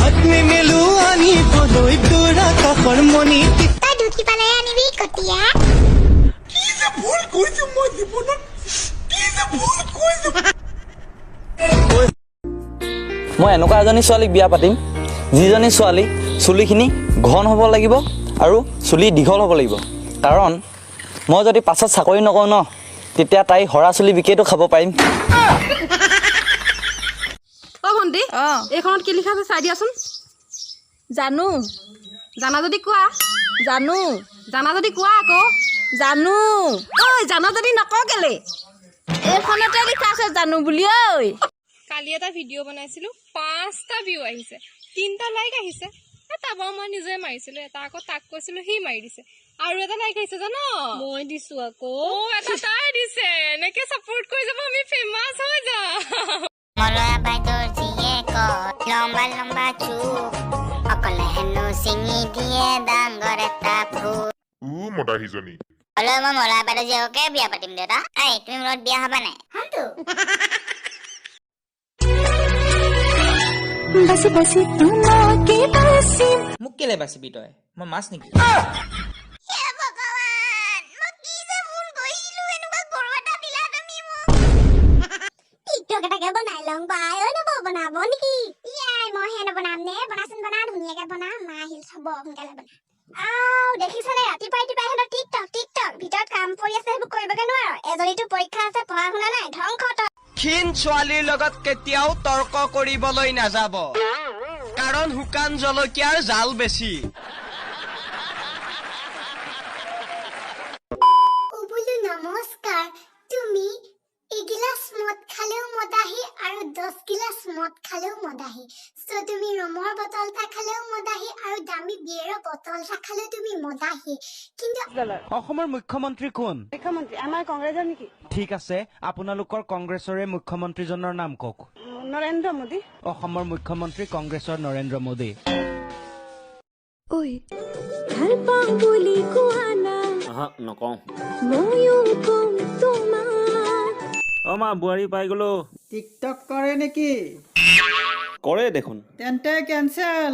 হাত নেমেলো আনিবলৈ তোৰ আকাশৰ মণি। তই ঢুকি পালে আনিবি কটীয়া। কি যে ভুল কৰিছো মই জীৱনত, কি যে ভুল কৰিছো। মই এনেকুৱা এজনী ছোৱালীক বিয়া পাতিম, যিজনী ছোৱালী চুলিখিনি ঘন হ'ব লাগিব আৰু চুলি দীঘল হ'ব লাগিব। কাৰণ মই যদি পাছত চাকৰি নকৰোঁ ন, তেতিয়া তাই সৰা চুলি বিকিয়েতো খাব পাৰিম। অ ভণ্টি, এইখনত কি লিখা আছে চাই দিয়াচোন। জানো। জানা যদি কোৱা। জানো। জানা যদি কোৱা আকৌ। জানো। ঐ, জানা যদি নক কেলে? এইখনতে লিখা আছে জানো বুলি ঐ। কালি এটা ভিডিঅ' বনাইছিলো, 5টা ভিউ আহিছে, 3টা লাইক আহিছে। তাৰপৰা মই নিজে মাৰিছিলো এটা, আকৌ তাক কৈছিলো, সি মাৰি দিছে। আৰু এটা লাইক আহিছে জান? মই দিছো আকৌ এটা, তাই দিছে। এনেকে চাপৰ্ট কৰি যাব, আমি ফেমাছ হৈ যাম। মলয়া বাইদেউৰ জীয়েকৰ লম্বা লম্বা চুপ, অকলে হেনো ছিঙি দিয়ে ডাঙৰ এটা ফুল। উ মদাহীজনী। হ'লেও মই মলয়া বাইদেউৰ জীয়েককে বিয়া পাতিম। দেউতা, এই তুমি মোৰ লগত বিয়া হ'বা নাই? হ'মতো। বাছি বাছি তোমাকে বাছিম। মোক কেলে বাচিবি তই? মই মাছ নেকি? হে ভগৱান, মই কি যে ভুল কৰিছিলো, এনেকুৱা গৰু এটা দিলা তুমি মোক। টিকটক এটাকে বনাই লং বাই। ঐ নবৌ, বনাব নেকি? ইয়াই, মইহে নবনাম নে? বনাচোন বনা, ধুনীয়াকে বনা। মা আহিল, হ'ব, সোনকালে বনা। আও দেখিছনে, ৰাতিপুৱাই ৰাতিপুৱাই হেনো টিকটক টিকটক। ভিতৰত কাম পৰি আছে, সেইবোৰ কৰিবগে নোৱাৰ। এজনীতো পৰীক্ষা আছে, পঢ়া শুনা নাই, ধ্বংস তই। ক্ষীণ ছোৱালীৰ লগত কেতিয়াও তৰ্ক কৰিবলৈ নাযাব, কাৰণ শুকান জলকীয়াৰ জাল বেছি। অ বোলো নমস্কাৰ, তুমি এগিলাচ মদ খালেও মদাহী আৰু 10 গিলাচ মদ খালেও মদাহী। চ' তুমি ৰমৰ বটল এটা খালেও মদাহী আৰু দামী বিয়েৰৰ বটল এটা খালেও তুমি মদাহী, কিন্তু অসমৰ মুখ্যমন্ত্ৰী কোন? মুখ্যমন্ত্ৰী আমাৰ কংগ্ৰেছৰ নেকি? ঠিক আছে, আপোনালোকৰ কংগ্ৰেছৰে মুখ্যমন্ত্ৰীজনৰ নাম কওক। নৰেন্দ্ৰ মোদী। অসমৰ মুখ্যমন্ত্ৰী কংগ্ৰেছৰ নৰেন্দ্ৰ মোদী। ঐ, ভাল পাওঁ বুলি কোৱা না। নকওঁ। ময়ো কম তোমাক। অ মা, বোৱাৰী পাই গলো। টিকটক কৰে নেকি? কৰে দেখোন। তেন্তে কেঞ্চেল।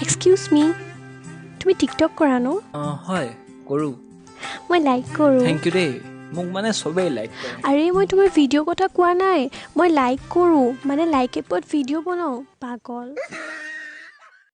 এক্সকিউজ মি, তুমি টিকটক কৰা ন? অঁ হয়, কৰোঁ। মই লাইক কৰোঁ। Thank U দেই। মোক মানে চবেই লাইক কৰে। আৰে, মই তোমাৰ ভিডিঅ' কথা কোৱা নাই। মই লাইক কৰোঁ মানে লাইক এপত ভিডিঅ' বনাওঁ, পাগল।